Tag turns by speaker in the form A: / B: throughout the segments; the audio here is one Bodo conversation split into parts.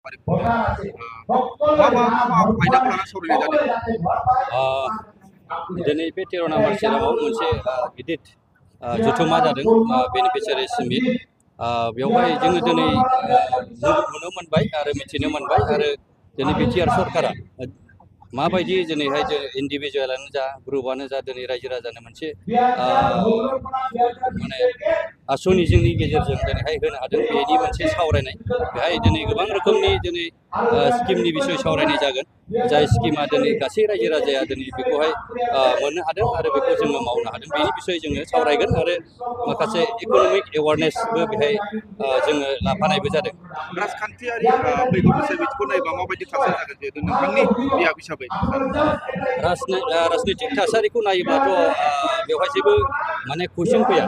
A: मा मा आयदाखौ लाना सावरायनाय जादों?
B: दिनै बे 13 नम्बर चिराङाव मोनसे गिदिर जथुम्मा जादों बेनिफिसियारि मिट। बेवहाय जोङो दिनै नुनो मोनबाय आरो मिथिनो मोनबाय आरो दिनै बिटिआर सरकारा माबायदि दिनैहाय इन्डिभिजुवेलानो जा ग्रुपआनो जा दिनै रायजो राजानो मोनसे माने आसनि जोंनि गेजेरजों दिनैहाय होनो हादों बेनि मोनसे सावरायनाय। बेहाय दिनै गोबां रोखोमनि दिनै स्किमनि बिसय सावरायनाय जागोन। जाय स्किमा दिनै गासै रायजो राजाया दिनै बेखौहाय मोननो हादों आरो बेखौ जोङो मावनो हादों बेनि बिसय जोङो सावरायगोन आरो माखासे इक'नमिक एवारनेसबो बेहाय जोङो लाफानायबो जादों।
A: राजखान्थियारि फैगौ बोसोर बिथिंखौ नायोबा माबायदि थासारि जागोन जिहेतु नोंथांनि बियाब हिसाबै
B: राजनितिक थासारिखौ नायोब्लाथ' बेवहाय जेबो माने कुइसन फैया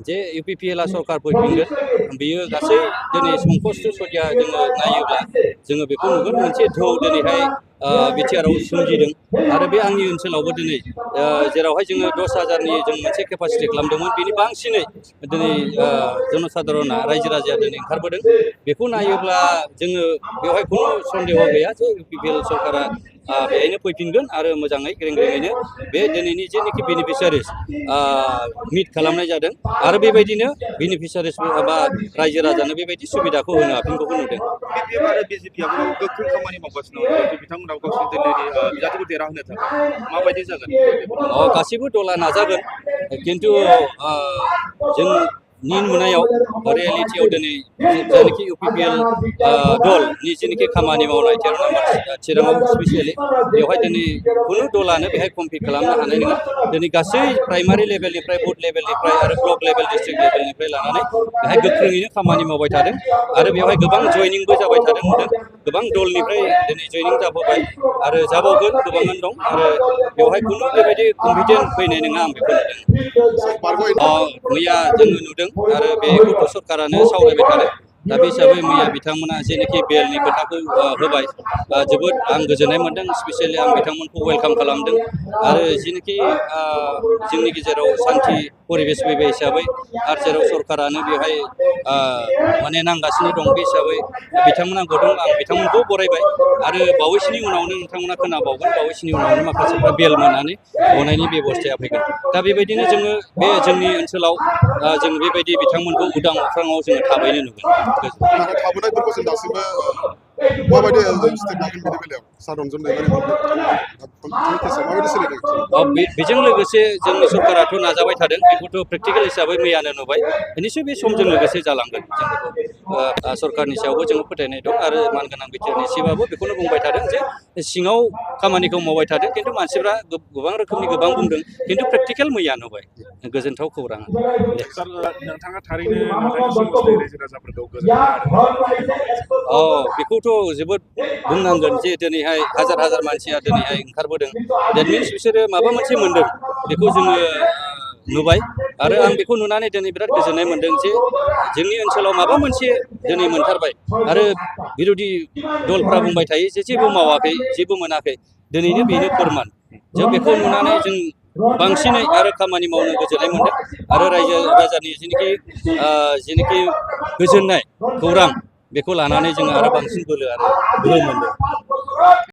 B: जे इउपिपिएलआ सरकार फैफिनगोन बियो गासै दिनै संकस्त सदिया जोङो नायोब्ला जोङो बेखौ नुगोन मोनसे धौ दिनैहाय बिटिआरआव सोमजिदों आरो बे आंनि ओनसोलावबो दिनै जेरावहाय जोङो 10,000नि जों मोनसे केपासिटि खालामदोंमोन बिनि बांसिनै दिनै जनसाधारना रायजो राजाया दिनै ओंखारबोदों। बेखौ नायोब्ला जोङो बेवहाय खुनु सन्देह गैया जे इउपिपिएल सरकारा बेहायनो फैफिनगोन आरो मोजाङै ग्रें-ग्रेङैनो बे दिनैनि जेनोखि बेनिफिसियारिस मिट खालामनाय जादों आरो बेबायदिनो बेनिफिसियारिस बा रायजो राजानो बेबायदि सुबिदाखौ होनो हाफिनगौखौ नुदों।
A: बिपिएफ आरो बिजेपिआबो गोख्रों खामानि मावगासिनो दं जिहेतु बिथांमोनाबो गावसोरनि दिल्लीनि बिजाथिखौ देरहाहोनो थाखाय माबायदि जागोन?
B: गासिबो दला नाजागोन खिन्थु जोंनि नुनायाव रियेलिटियाव दिनै जायनाखि इउपिपिएल दलनि जेनोखि खामानि मावनाय 13 नम्बर चिराङाव स्पेसियेलि बेवहाय दिनै खुनु दलानो बेहाय कम्पिट खालामनो हानाय नङा। दिनै गासै प्राइमारि लेभेलनिफ्राय बुथ लेभेलनिफ्राय आरो ब्लक लेभेल डिस्ट्रिक्ट लेभेलनिफ्राय लानानै बेहाय गोख्रोङैनो खामानि मावबाय थादों आरो बेवहाय गोबां जयनिंबो जाबाय थादों नुदों। गोबां दलनिफ्राय दिनै जयनिं जाबोबाय आरो जाबावगोन गोबाङानो दं आरो बेवहाय खुनु बेबायदि कम्पिटेन्ट फैनाय नङा आं बेखौ नुदों। मैया जोङो नुदों आरो बेखौथ' सरकारानो सावरायबाय थादों। दा बे हिसाबै मैया बिथांमोना जेनोखि बेलनि खोथाखौ होबाय जोबोद आं गोजोननाय मोनदों। स्पेसियेलि आं बिथांमोनखौ वेलकाम खालामदों आरो जेनोखि जोंनि गेजेराव सान्थि परिबेस फैबाय हिसाबै आरो जेराव सरकारानो बेवहाय माने नांगासिनो दं बे हिसाबै बिथांमोना गदों आं बिथांमोनखौ बरायबाय आरो बावैसोनि उनावनो नोंथांमोना खोनाबावगोन बावैसोनि उनावनो माखासेफ्रा बेल मोननानै गनायनि बेब'स्थाया फैगोन। दा बेबायदिनो जोङो बे जोंनि ओनसोलाव जों बेबायदि बिथांमोनखौ उदां अख्राङाव जोङो थाबैनो नुगोन।
C: थाबोनायफोरखौ जों दासिमबो माबायदि स्टेप लागोन बेनि बेलायाव सारअन्जन दैमारि माबायदि सोलिदों?
B: बेजों लोगोसे जोंनि सरकाराथ' नाजाबाय थादों बेखौथ' प्रेक्टिकेल हिसाबै मैयानो नुबाय। निश्चय बे समजों लोगोसे जालांगोन जों बेखौ सरकारनि सायावबो जोङो फोथायनाय दं आरो मानगोनां बिटिआरनि एसेबाबो बेखौनो बुंबाय थादों जे सिङाव खामानिखौ मावबाय थादों खिन्थु मानसिफ्रा गोबां रोखोमनि गोबां बुंदों खिन्थु प्रेक्टिकेल मैया नुबाय। गोजोनथाव खौरां।
A: नोंथाङा थारैनो नोंथांनि समाजनि रायजो राजाफोरखौ
B: बेखौथ' जोबोद बुंनांगोन जे दिनैहाय हाजार हाजार मानसिया दिनैहाय ओंखारबोदों। देट मिन्स बिसोरो माबा मोनसे मोनदों बेखौ जोङो नुबाय आरो आं बेखौ नुनानै दिनै बिराद गोजोननाय मोनदों जे जोंनि ओनसोलाव माबा मोनसे दिनै मोनथारबाय आरो बिर'धि दलफ्रा बुंबाय थायो जे जेबो मावाखै जेबो मोनाखै दिनैनो बेनो फोरमान। जों बेखौ नुनानै जों बांसिनै आरो खामानि मावनो गोजोननाय मोनदों आरो रायजो राजानि जेनोखि गोजोननाय खौरां बेखौ लानानै जोङो आरो बांसिन बोलो मोनदों।